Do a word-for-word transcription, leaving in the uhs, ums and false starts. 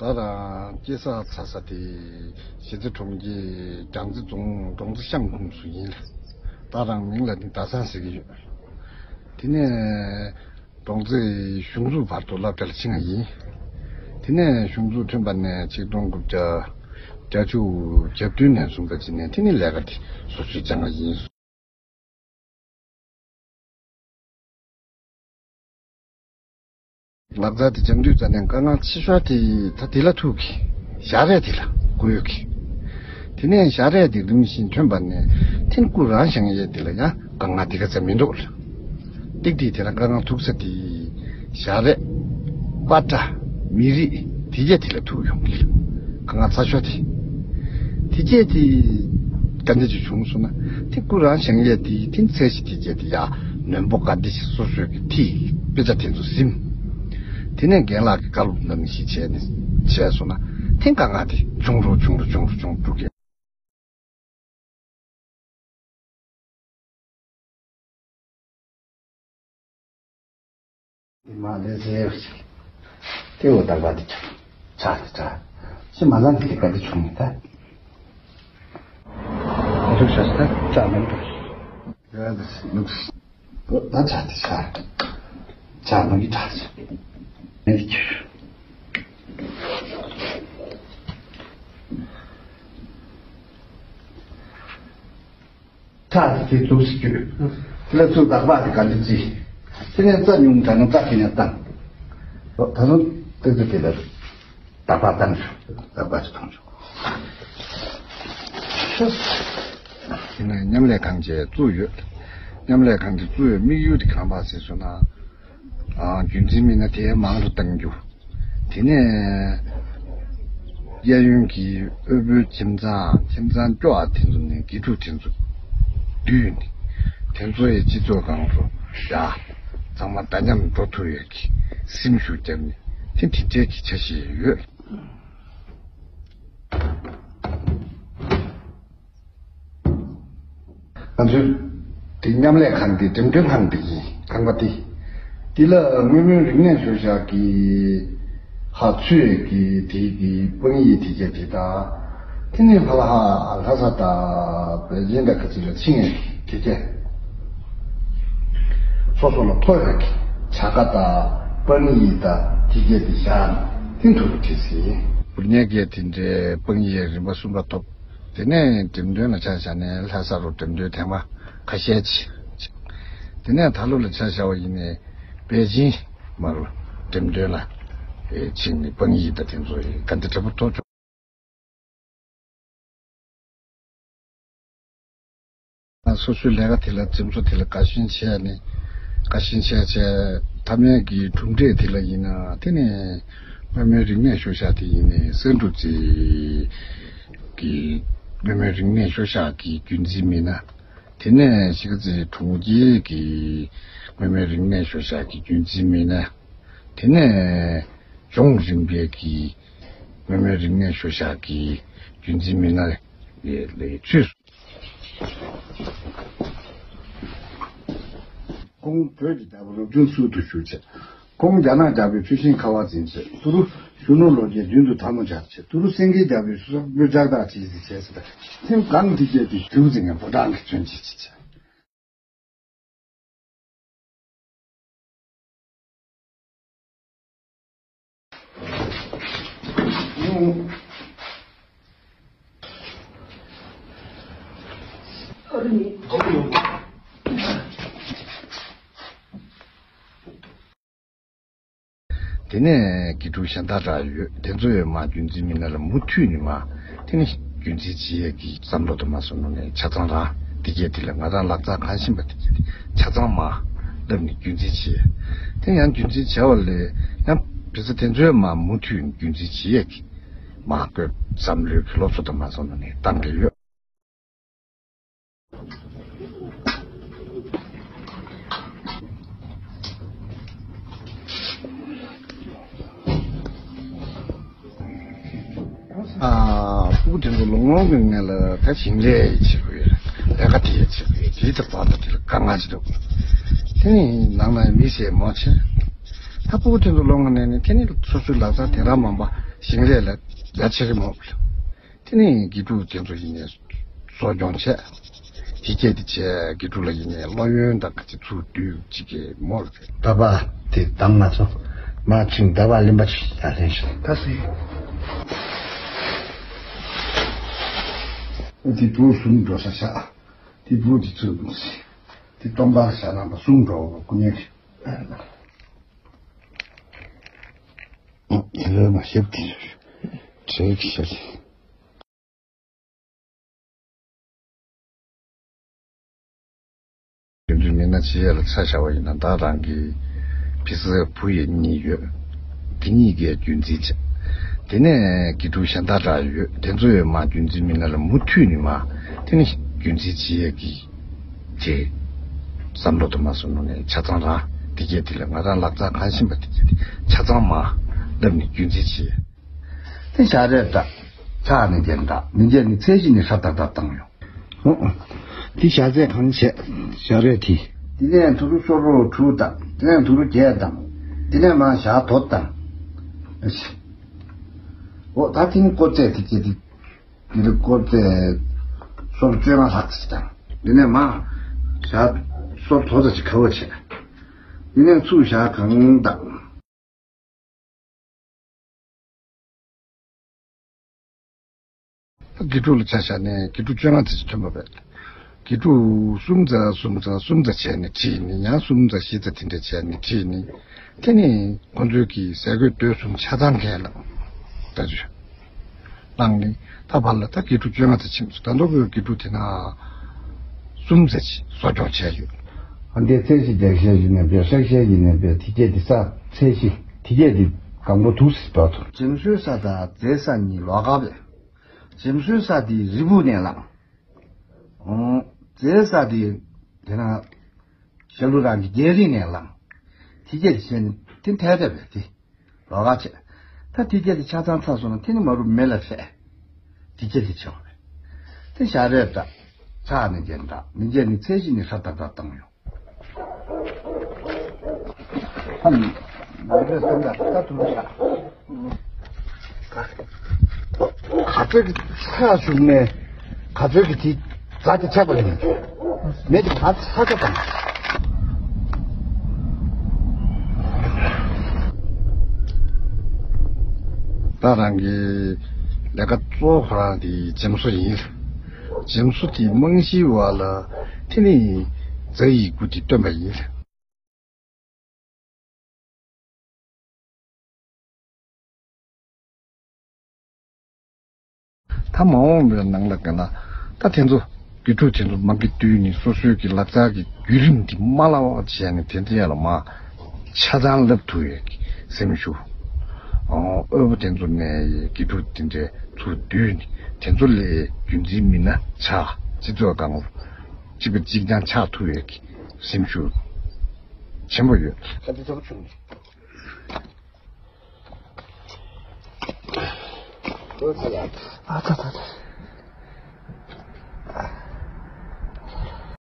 ད་རང་སྐྱེས་ས་འཚར་ས་དེ་གཞིས་རྩེ་གྲོང་ཁྱེར་རྒྱལ་རྩེ་རྫོང་འབྲོང་རྩེ་ཤང་ཁུངས་སུ་ཡིན་ལ། ད་རང་མིང་ལ་ནི་ཟླ་བཟང་ཟེར་གྱི་ཡོད། དེ་ནས་འབྲོང་རྩེ་གཞུང་འཛུགས་བར་དུ་སློབ་གྲྭ་ལ་ཕྱིན་པ་ཡིན། དེ་ནས་གཞུང་འཛུགས་ཐོན་པ་ནས་ཆིག་སྟོང་དགུ་བརྒྱ་བརྒྱད་ཅུ་གྱ་བདུན་ནས་བཟུང་བ་ཅིག་ནས་དེ་ནས་ལས་ཀ་དེ་སོ་སོས་སྦྱངས་པ་ཡིན། ལག་རྩལ་དེ་སྦྱང་དུས་ཙམ་ནས་དཀའ་ངལ་ཆེ་ཤོས་དེ་ད་དེ་ལ་ཐུག་གི། ཞལ་རས་དེ་ལ་དགོས་ཡོད་གི། དེ་ནས་ཞལ་རས་དེ་རིམ་བཞིན་ཐོན་པ་ནས་ཐེངས་སྐུ་རང་བཞེངས་ཡས་དེ་ལ་ཡང་དཀའ་ངལ་དེ་ག་ཚད་མི་འདུག་ལ། ཏིག་ཏིག་དེ་ལ་དཀའ་ངལ་ཐུག་ས་དེ་ཞལ་རས། པ་ཏྲ། མི་རིགས་དེ་གྱད་དེ་ལ་ཐུག་ཡོང་གི། དཀའ་ངལ་ཚ་ཤོས་དེ། དེ་གྱད་དེ་ག་འདྲ་ཅིག་བྱུང་སོང་ན། དེ་སྐུ་རང་བཞེངས་ཡས་དེ་དེ་ཚད་གཞི་དེ་གྱད་དེ་ཡ་ནོན་པོ་ག་འདྲ་ཞིག་སོ་སོའི་གི་དེ་དཔེ་ཆ་དེ་ཚོ་ཟིན། དེ་ནས་རྒན་ལགས་ཀྱི་བཀའ་སློབ་གནང་ཞིག་བྱས་ནས་བྱས་སོང་ན། དེ་དཀའ་ངལ་དེ་ཆུང་རུ་ཆུང་རུ་ཆུང་རུ་ཆུང་རུ་འགྲོ་གི། མ་ལས་ཟེར་ཡོད་ཅིག་དེ་འོ་དག་པ་དེ་ཆགས་ཆགས་དེ་ཆགས་ཤི་མ་ལང་གི་དེ་ག་དེ་བྱུང་ནི་ད། ཨ་ཐུག་ཤ་ཤ་ད་ཆགས་མ་འགྲོ། ཡ་ད་ལུགས་ད་ཆགས་དེ་ཆགས་ཆགས་མ་གི་ཆགས་ཤི་མེད་ཀྱི། ཁྲག་དེ་དེ་འདུག་སེ་བརྒྱུད། དེ་ལ་ཚུར་འདག་པ་དེ་ག་འདྲ་བརྩི། དེ་ནས་རྩ་ཉུང་དྲགས་ན་རྩ་དེ་ནས་བཏང་། ད་དུང་ཏོག་ཙམ་དེ་ལ་འདག་པ་བཏང་ཆོག་འདག་པ་ཞིག་བཏང་ཆོག་དེ་ནས་མཉམ་ལས་ཁང་བཅས་བཙུགས་ཡོད། མཉམ་ལས་ཁང་དེ་བཙུགས་ཡོད་དམིགས་ཡུལ་དེ་གང་པ་ཟེར་སོང་ན། ཨ། རྒྱུན་འཛིན་མི་སྣ་དེ་མང་རུ་གཏང་རྒྱུ། དེ་ནས་གཡས་གཡོན་གྱི་དབུལ་པོའི་ཁྱིམ་ཚང་ཁྱིམ་ཚང་སྐྱོ་བ་དེ་ཚོ་ནས་དགེ་ཕྲུག་དེ་ཚོ་བསྡུས་ནས། དེ་ཚོ་ཡི་སྤྱི་ཚོགས་སྒང་དུ་ཡ་ཚང་མ་འདྲ་མཉམ་འགྲོ་ཐུབ་ཡས་ཀྱི་སེམས་ཤུགས་བརྒྱབ་ནས་དེ་དེ་འདྲའི་གི་འཆར་གཞི་ཡོད། ང་ཚོའི་དེ་མཉམ་ལས་ཁང་དེ་འགྲེམས་སྟོན་ཁང་དེ་ཡིན། ཁང་པ་དེ། དེ་ལ་སྔོན་མའི་རིག་གནས་ཤུལ་བཞག་གི་ཧ་ཚུད་ཀྱི་དེ་གི་དཔང་ཡིག་དེ་གྱད་དེ་དང་། དེ་ནས་ཕ་ལ་ཧ་ལྷ་ས་དང་བེ་ཅིང་དང་ཁ་ཅིག་ལ་ཕྱིན་ཡས་དེ་གྱད། སོ་སོ་ལ་ཐོ་ཡག་གི་བྱ་དགའ་དང་དཔང་ཡིག་དང་དེ་གྱད་དེ་བཞག་ནས་དེ་འདུག་བྲིས་ཟིན། ཕུར་ཉལ་གྱི་དེ་འདྲའི་དཔང་ཡིག་རིམ་པ་གསུམ་པ་ཐོབ། དེ་ནས་འགྲེམས་སྟོན་ལ་ཆ་བཞག་ནས་ལྷ་ས་རུ་འགྲེམས་སྟོན་ཐེངས་མ་ཁ་ཤས་ཅིག་དེ་ནས་ད་ལོ་ལ་ཆ་བཞག་པ་ཡིན་ནའི་པེ་ཅིང་མ་རུ་འགྲེམས་སྟོན་ལ་ཨེ་ཕྱིན་ནས་དཔང་ཡིག་དང་དེ་ཚོ་ཡི་ག་འདྲ་འབྲས་བུ་ཐོབ་བྱུང་། སོ་སོའི་ལས་ཀ་དེ་ལ་འཛེམ་བཟོ་དེ་ལ་དགའ་ཞེན་བྱས་ནས་དགའ་ཞེན་བྱས་བྱས་མཐའ་མའི་གི་གྲུབ་འབྲས་དེ་ལ་ཡིན་ན། དེ་ནས་སྔོན་མའི་རིག་གནས་ཤུལ་བཞག་དེ་ཡིན་ནའི་སེང་འབྲུག་རྩེ་གི་སྔོན་མའི་རིག་གནས་ཤུལ་བཞག་གི་རྒྱུན་འཛིན་མི་སྣ། དེ་ནས་གཞིས་ཀ་རྩེ་གྲོང་ཁྱེར་གྱི་སྔོན་མའི་རིག་གནས་ཤུལ་བཞག་གི་རྒྱུན་འཛིན་མི་སྣ། དེ་ནས་ལྗོངས་རིམ་པའི་གི་སྔོན་མའི་རིག་གནས་ཤུལ་བཞག་གི་རྒྱུན་འཛིན་མི་སྣ་ལས་ལས་ཚུད། ཁོང་བོད་ཀྱི་རྒྱལ་པོ་རབ་བྱུང་ཚུལ་དུ་བཞུགས་བྱས། ཁོང་རྒྱ་ནག་རྒྱལ་པོའི་ཚུལ་ཤིང་ཁ་བ་འཛིན་བྱས། ཏུ་རུ་གཞོན་ནུ་ལོ་བརྒྱའི་མདུན་དུ་ཐལ་མོ་སྦྱར་བྱས། ཏུ་རུ་སེང་གེ་རྒྱལ་པོའི་སོག་པོའི་ལྕགས་ཐག་བྲིས་ཟིན་བྱས་ཟེར། ཐེངས་གང་དེ་གྱད་དེ་བཞུགས་ཟིན་ངས་ཕོ་བྲང་གི་མཚོན་བྱེད་ཅིག་བྱས། དེ་ནས་དགེ་ཕྲུག་གཞན་དག་རག་ཡོད། དེ་ཚོ་ཡོད་མ་རྒྱུན་འཛིན་མི་སྣ་ལ་མུ་མཐུད་ནས་མ། དེ་ནས་རྒྱུན་འཛིན་བྱེད་ཡས་ཀྱི་བསམ་བློ་དུ་མ་སོང་ནོ་ནས་ཆ་ཚང་རང་དེ་གྱད་དེ་ལ་ང་རང་ལག་རྩལ་གང་ཤེས་པ་དེ་གྱད་དེ་ཆ་ཚང་མ་བསླབ་ནས་རྒྱུན་འཛིན་བྱེད། དེ་ཡང་རྒྱུན་འཛིན་བྱས་པ་ལས་ཡང་བི་ས་དེ་ཚོ་ཡོད་མ་མུ་མཐུད་ནས་རྒྱུན་འཛིན་བྱེད་ཡས་ཀྱི་མ་བསྐོས་བསམ་བློའི་གི་སློབ་གསོ་དུ་མ་སོང་ནོ་ནས་བཏང་གི་ཡོད། ཨ། སྤུ་གུ་དེ་ཚོ་ལོང་ལོང་གི་ངང་ལ་ད་ཞིང་ལས་བྱེད་དགོས་ཡོད། ལས་ཀ་དེ་བྱེད་དགོས་ཡོད། དེའི་ཐབས་བར་དུ་དེ་ལ་དཀའ་ངལ་ཅིག་འདུག་དེ་ནི་ནང་ན་མི་ཟས་མོ་ཆེ། ད་སྤུ་གུ་དེ་ཚོ་ལོང་ངང་ནས་ནི་དེ་ནི་སོ་སོའི་ལག་རྩལ་དེ་རང་མང་པ། ཞིང་ལས་ལ་རྒྱ་ཆེ་གི་མོ། དེ་ནས་དགེ་ཕྲུག་དེ་ཚོ་ཡིན་ནས་གསོ་སྐྱོང་བྱས། དེ་སྐད་དེ་བྱས་དགེ་ཕྲུག་ལ་ཡིན་ནས་སློབ་ཡོན་དང་ག་ཅིག་ཚུར་བསྡུས་ཅིག་གི་མོ་ལ། ད་པ་དེ་དང་ང་ཚོ་མ་ཆིང་ད་པ་གླིང་པ་ཆིག་ད་ལེན་ཞིག་ད་སེ། དེ་བུ་གསུམ་འགྲོ་ས་ཤག་དེ་བུ་དེ་ཚོ་དེ་སྟོན་པ་ལ་ཤ་ནང་པ་གསུམ་འགྲོ་བ་ཀུ་ཉེ་གི། དེ་ལས་མ་ཤེས་དེ་བྲེག་ཤེས། རྒྱུ་མཚན་མི་སྣ་ཆེ་ཡ་ལ་ཆ་བཞག་པ་ཡིན་ན་ད་རང་གི་ཕི་སི་བུ་ཡི་གཉིས་ཡོད། དེ་གཉིས་ཀའི་རྒྱུན་འཛིན་བྱས། དེ་ནས་དགེ་ཕྲུག་གཞན་དག་འདྲ་ཡོད། དེ་ཚོ་ཡོད་མ་རྒྱུན་འཛིན་མི་སྣ་ལ་མུ་མཐུད་ནས་མ་དེ་ནི་རྒྱུན་འཛིན་བྱེད་ཡས་ཀྱི་དེ་བསམ་བློ་དུ་མ་སོང་ནོ་ནས་ཆ་ཚང་རང་དེ་གས་དེ་ལ་ང་རང་ལག་ཆ་གང་ཤེས་པ་དེ་གས་དེ་ཆ་ཚང་མ་བསླབ་ནས་རྒྱུན་འཛིན་བྱེད། དེ་ཞག་རེ་འདྲ། ཕྱག་ནི་རྒྱན་འདྲ་མི་རྒྱན་ནི་ཚད་གཞི་ནི་ཧྲ་ཏག་ཏག་བཏང་ཡོང་། འོ། དེ་ཞག་ཚད་གང་བྱས་ཞག་རེ་དེ། དེ་ནས་དུ་རུ་སོ་རོ་དྲུག་དང་དེ་ནས་དུ་རུ་བརྒྱད་དང་། དེ་ནས་མ་ཞག་དོ་དང་། འོ་ད་དེ་ནི་ཀོ་ཚད་དེ་སྐྱེ་དེ། དེ་ནི་ཀོ་ཚད་སོར་བཅོ་ལྔ་ལྷག་ཙམ་དང་། དེ་ནས་མ་ཞག་སོར་དོ་ཙམ་ཅིག་ཁ་བོ་བྱས། དེ་ནས་ཚུར་ཞག་གང་དང་། དགེ་ཕྲུག་ལ་ཆ་བཞག་ནས་དགེ་ཕྲུག་བཅོ་ལྔ་ཙམ་ཅིག་ཐོན་པ་རེད། དགེ་ཕྲུག་གསུམ་ཙམ་གསུམ་ཙམ་གསུམ་ཙམ་བྱས་ནས་ཁྲིད་ནས་ཡང་གསུམ་ཙམ་བཞི་ཙམ་དེ་འདྲ་བྱས་ནས་ཁྲིད་ནས་དེ་ནས་ཁོང་ཚོའི་གི་ཟས་གོས་སྡོད་གསུམ་ཆ་ཚང་གས་ལ་ལྟ་ཚུལ་བླངས་ནས་ད་བར་ལ་ད་དགེ་ཕྲུག་བཅོ་ལྔ་ཙམ་ཕྱིན་སོང་། ད་མདོ་དགོན་དགེ་ཕྲུག་དེ་ན་གསུམ་ཙམ་ཅིག་གསོ་སྐྱོང་བྱས་ཡོད། ཨ་འདི་ཚད་གཞི་འདེགས་བཤད་ཡིན་ནས་པས་བསྲེག་བཤད་ཡིན་ནས་པས་དེ་སྐད་དེ་ས་ཚད་གཞི་དེ་སྐད་དེ་གང་པོ་འདུག་སྲིད་པ་དང་། འཇིམ་བཟོའི་ས་དང་རྫའི་ས་གཉིས་ལོགས་ཀ་བས། འཇིམ་བཟོའི་ས་དེ་རི་བུ་ནས་ལངས། ཨོ། རྫའི་ས་དེ་དེ་ན་ཞྭ་ལུ་རང་གི་རྒྱལ་རིགས་ནས་ལངས། དེ་སྐད་དེ་བཤད་ནས་དེ་མཐའ་བྲལ་བས་དེ། ལོགས་ཀ་བྱས། ད་དེ་སྐད་དེ་ཆ་ཚང་ཚར་སོང་ན་དེ་ནི་མ་རུ་མེ་ལ་ཕྲད། དེ་སྐད་དེ་བྱས་པ་རེད། དེ་ཞག་རེ་འདྲ། ཕྱག་ནི་རྒྱན་འདྲ་མི་རྒྱན་ནི་ཚད་གཞི་ནི་ཧྲ་ཏག་ཏག་བཏང་ཡོང་། ཨ་ནི། ང་ཚོས་སེམས་ལ་ད་དུང་ལ། ག་ཚོད་ཀྱི་ཚ་བྱུང་ནས་ག་ཚོད་ཀྱི་དེ་རྫ་དེ་ཆགས་པ་ཡིན། མེ་དེ་ག་ཚ་ཚ་དང་། ད་རང་གི་ལས་ཀ་གཙོ་བོ་ཁོ་རང་དེ་འཇིམ་བཟོ་ཡིན། འཇིམ་བཟོ་དེ་རྨང་གཞིའི་འོག་ལ་དེ་ནི་རྫ་ཡི་གུ་དེ་བཏོན་པ་ཡིན། ད་མ་འོངས་པའི་ནང་ལ་ག་ན་ད་དེ་ཚོ་དགེ་ཕྲུག་དེ་ཚོ་མ་གི་བསྡུས་ནས་སོ་སོའི་གི་ལག་ཆ་གི་བརྒྱུད་རིམ་དེ་མ་བརླག་པ་བྱས་ནས་དེ་ཚོ་ཡ་ལ་མ་ཆ་ཚང་བསླབ་ཐུབ་ཡས་ཀྱི་སེམས་ཤུགས། ཨོ། དབུལ་པོ་དེ་ཚོ་ནས་དགེ་ཕྲུག་དེ་འདྲའི་ཚུར་བསྡུས་ནས་དེ་ཚོ་ལས་རྒྱུན་འཛིན་མི་སྣ་ཆགས། སྤྱི་ཚོགས་སྒང་གཅིག་པ་གཅིག་རྐྱང་ཆགས་ཐུབ་ཡས་ཀྱི་སེམས་ཤུགས་ཆེན་པོ་ཡོད། ད་འདི་ཚོ་བྱུང་ནས། ཨ་ད་ད་ད།